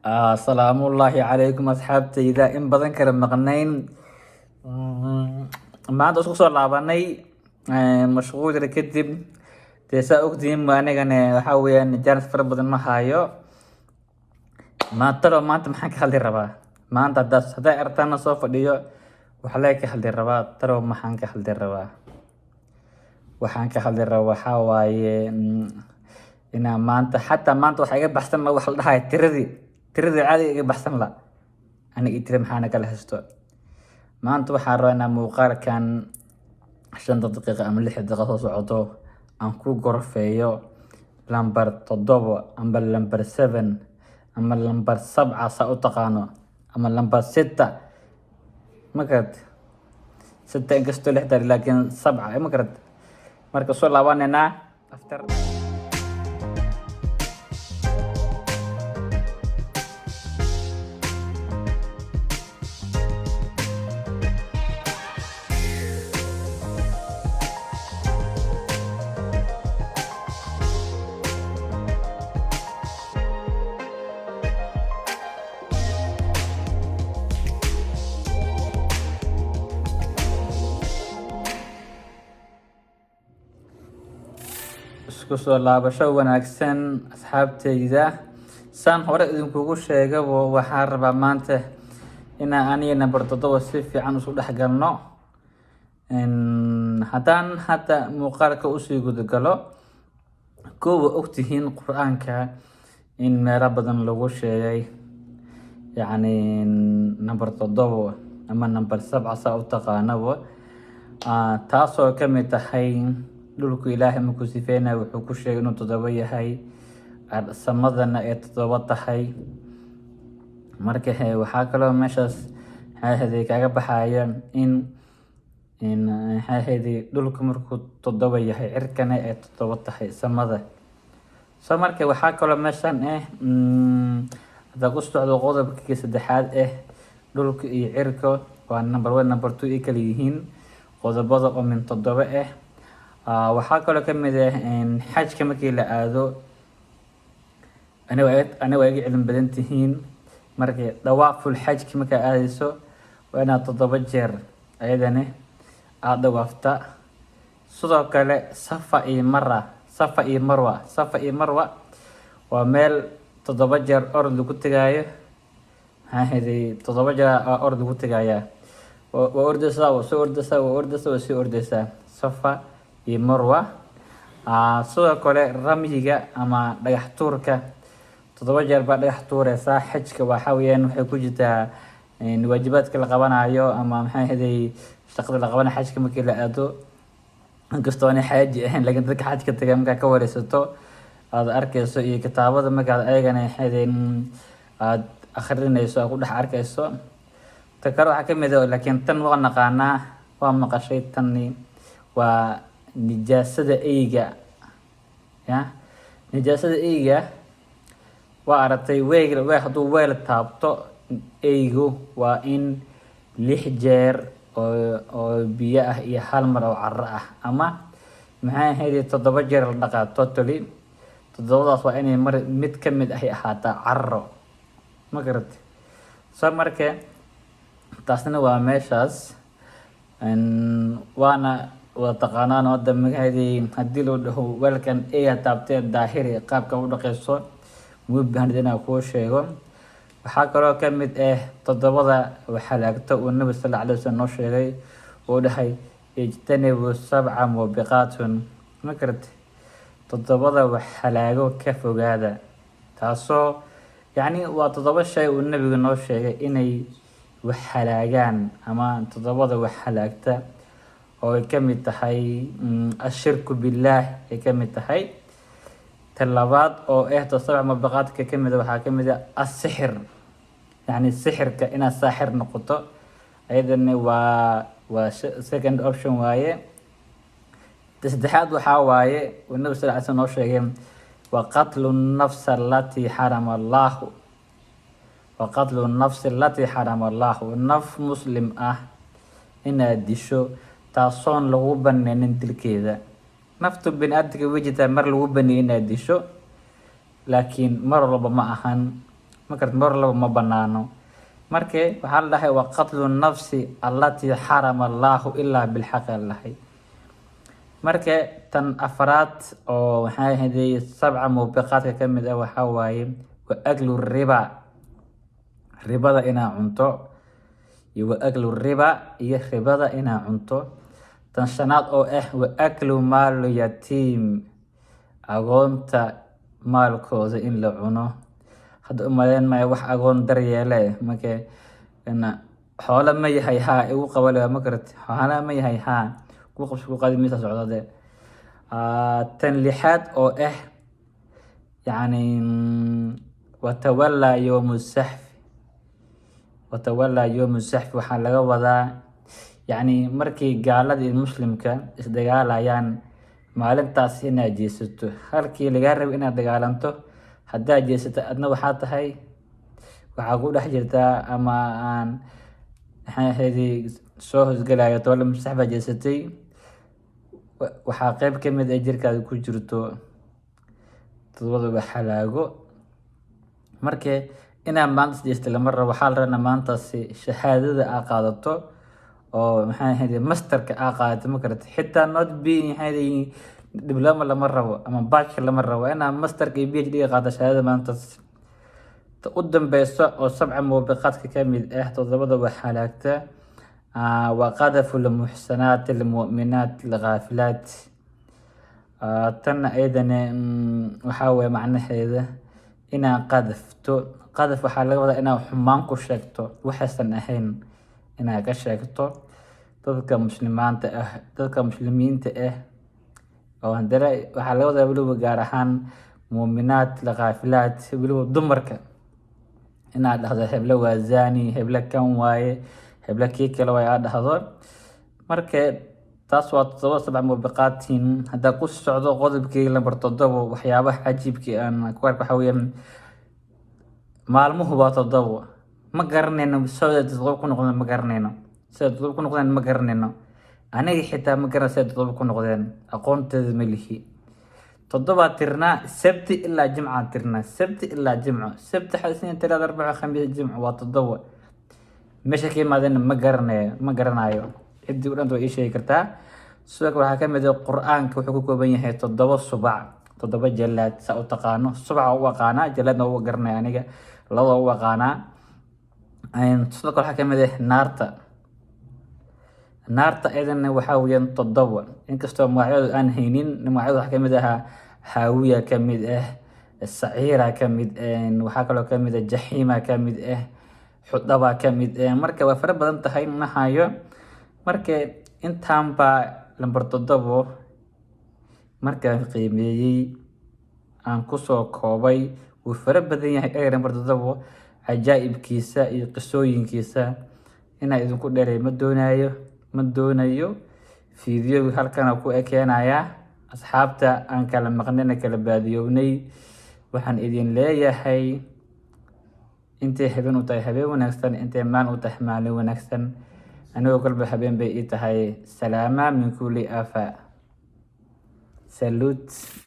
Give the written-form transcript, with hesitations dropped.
Asalaamullaahi calaykum asxaabtayda in badan kala maqnayn. Maanta isku soo laabanay mashquul yar kadib. Dee saa ogtihiin ba anigana waxaa weeyaan jaanis fara badan ma hayo. Maantalo maanta maxaan ka hadli rabaa? Maanta hadday aragtaana soo fadhiyo, waxaa laga ka hadli rabaa. Talow maxaan ka hadli rabaa? Waxaan ka hadli rabaa waxaa waaye inaa maanta, xataa maanta waxaa iga baxsan la wax la dhahayo tiradii caadiga iga baxsan la. Aniga iyo tiri maxaana kala haysto. Maanta waxaan rabaa inaan muuqaalkan 5 daqiiqo ama 6 daqiiqo soo socoto aan ku gorfeeyo lambar 7 amba lambar 7 ama lambar 7 saa u taqaano ama lambar 6, ma garat? 6 inkastoo 6 tahay, laakiin 7, ma garat? Marka soo laabaneynaa after. Isku soo laabasho wanaagsan, asxaabtayda. Saan hore idinkugu sheegabo, waxaan rabaa maanta inaan aniga number 7 si fiican isu dhex galno. Haddaan hadda muuqaalka usii gudagalo, kowa ogtihiin Qur-aanka in meelo badan lagu sheegay, yacni number 7 ama number 7 saa u taqaanabo. Taasoo ka mid tahay dhulku Ilaahay markuu sifeynayo wuxuu ku sheegay inuu 7 yahay, samadana ay 7 tahay. Marka waxaa kaloo meeshaas maxay ahayd kaaga baxaya in maxay ahayd dhulku markuu 7 yahay, cirkana ay 7 tahay samada. So marka waxaa kaloo meeshan hadda ku socdo qodobkii saddexaad, dhulka iyo cirka waa number 1, number 2 ay kala yihiin, qodobada oo min 7. Waxaa kaloo ka mid ah xajka markii la aado, aniga waa iga cilmi badan tihiin. Markii dawaaful xajki markaa aadayso, waa inaad 7 jeer ayadana aada dawaafta. Sidoo kale Safa iyo Mara, Safa iyo Marwa, Safa iyo Marwa waa meel 7 jeer orod lagu tegaayo. Maxaa ahayd, 7 jeer aa orod lagu tegayaa. Waa ordaysaa, waa soo ordaysaa, waa ordaysaa, waa sii ordaysaa, Safa iyo Marwa. Sidoo kale ramyiga ama dhagax tuurka, 7 jeer baa dhagax tuureysaa. Xajka waxaa weeyaan waxay ku jirtaa waajibaadka la qabanayo ama maxay ahayd shaqada la qabanayo xajka markii la aado. Inkastoo aanay xaaji ahayn, laakiin dadka xajka taga markaa ka wareysato aad arkeyso, iyo kitaabada markaad ayagana maxay ahayd aad akhrinayso aad ku dhex arkeyso. Ta kale waxaa ka mid ah, laakiin tan waa naqaanaa, waa maqashay, tani waa nijaasada eyga. Ya nijaasada eyga waa aragtay, weyl we hadduu weel taabto eygu, waa in 6 jeer oo biyo ah iyo hal mar oo carro ah ama maxay ahayd 7 jeer la dhaqaa. Totally toddobadaas waa inay mar mid ka mid ahi ahaataa carro, ma garatay? So marka taasna waa meeshaas. Waana wada taqaanaan hadda magaceedii. Haddii loo dhaho weelkan eyga taabtee daahiri, qaabka u dhaqeyso muu baahnid inaan kuu sheego. Waxaa kaloo ka mid ah toddobada waxalaagto uu Nabi sal alla alay wasalam noo sheegay, uu dhahay ijtanibu sabca muubiqaatun, ma garatay? Toddobada wax halaago ka fogaada, taasoo yacni waa 7 shay uu nabigu noo sheegay inay wax halaagaan ama toddobada wax halaagta, oo ay ka mid tahay ashirku billaah ay ka mid tahay. Ta labaad oo ah sabca muubiqaadka ka mid ah waxaa ka mid ah asixir, yacni sixirka, inaad saaxir noqoto, ayadana waa second option waaye. Ta saddexaad waxaa waaye uu Nabi sal ly slam noo sheegay wa qatlu nafsa allati xarama allahu, wa qatlu nafsi allati xarama allahu, naf muslim ah inaad disho taasoon lagu baneynin dilkeeda. Naftu bini aadamka way jirtaa mar lagu baneeyay inaad disho, laakiin mar walba ma ahan. Marka mar laba ma banaano. Marka waxaa la dhahay وقتل النفس التي حرم الله إلا بالحق la dhahay. Marka tan afraad oo waxay ahayd سبع موبقات ka kamid ah waxaa waaye وأكل الربا, ribada inaa cunto iyo وأكل الربا, iyo ribada inaa cunto. Tan shanaad oo ah وأكل مال اليتيم, agoonta maalkooda in la cuno. Hadda umaleyn maayo wax agoon daryeele. Marka xoolo ma yahay haa igu qabale, ma garat? Xoolo ma yahay haa ku qabsi ku qaadi maysa socdade. Tan lixaad oo ah yacni وتولى يوم الزحف. وتولى يوم الزحف waxaa laga wadaa yacni markii gaalada iyo muslimka isdagaalayaan, maalintaas inaad jeesato halkii lagaa rabo inaad dagaalanto. Haddaad jeesato adna waxaa tahay, waxaa ku dhex jirtaa ama aan maxay ahayd soo hosgalayo تولى الزحف baa jeesatay. Waxaa qeyb ka mid ah jirkaada ku jirto todobada wax halaago. Marka inaad maanta jeesto lama rabo. Waxaa la rabaa maantaasi shahaadada aa qaadato oo maxay ahayd masterka aa qaadato, ma karata? Xitaa not being maxay ahayd diploma lama rabo ama bachelor lama rabo, inaad masterka iyo PhD qaadato shahaadada maantaas. Ta u dambeyso oo سبع موبقات ka kamid ah, todobada wax halaagta, وقذف المحصنات المؤمنات الغافلات. Tan ayadana waxaa waye macnaheeda inaad qadafto. Qadaf waxaa laga wadaa inaad xumaan ku sheegto, waxaysan ahayn inaad ka sheegto dadka muslimaanta ah, dadka muslimiinta ah, oo haddana waxaa laga wadaa weliba gaar ahaan مؤمنات الغافلات, weliba dumarka inaad dhahdo heble waa zani, heble kan waaye, heble kii kale waaye aad dhahdo. Marka taas waa todoba سبع موبقات. Haddaa ku socdo qodobkii lambar 7, waxyaabaha cajiibkii aan ku arko waxaa weeyaan maalmuhu waa 7. Ma garanayno sida 7 ku noqdeen, ma garanayno sida 7 ku noqdeen, ma garanayno. Aniga xitaa ma garan sida 7 ku noqdeen, aqoonteeda ma lihi. 7 tirnaa, sabti ilaa jimcaan tirnaa, sabti ilaa jimco, sabti, axad, isniin, talaada, arbaco, khamiis, jimco, waa 7. Meesha ka yimaadeenna ma garanayo, ma garanayo. Ciddii u dhanta way ii sheegi kartaa. Sidoo kale waxaa ka mid ah Qur-aanka wuxuu ka kooban yahay 7 subac, 7 jalaad saa u taqaano. Subaca u aqaanaa, jalaadna u garanaya aniga, labada u aqaanaa. Sidoo kale waxaa ka mid ah naarta. Naarta ayadana waxaa weeyaan 7, inkastoo magacyadu aan haynin. Magacyadu waxaa kamid ahaa haawiya kamid ah, saciira kamid, waxaa kaloo kamid ah jaxiima kamid ah, xudaba kamid ah. Marka waa fara badan tahay, ma hayo. Marka intaan baa lambar 7 markaan qiimeeyey aan kusoo koobay. Wuu fara badan yahay erey lambar 7, cajaa'ibkiisa iyo qisooyinkiisa. Inaa idinku dheeray ma doonayo, ma doonayo. Fiidiyogu halkana ku ekeenayaa. Asxaabta aan kala maqnayna, kala baadiyownay, waxaan idin leeyahay intay habeen u tahay habeen wanaagsan, intay maalin u tahay maalin wanaagsan. Anigoo kolba habeen bay ii tahay. Salaama من كل آفة. Salute.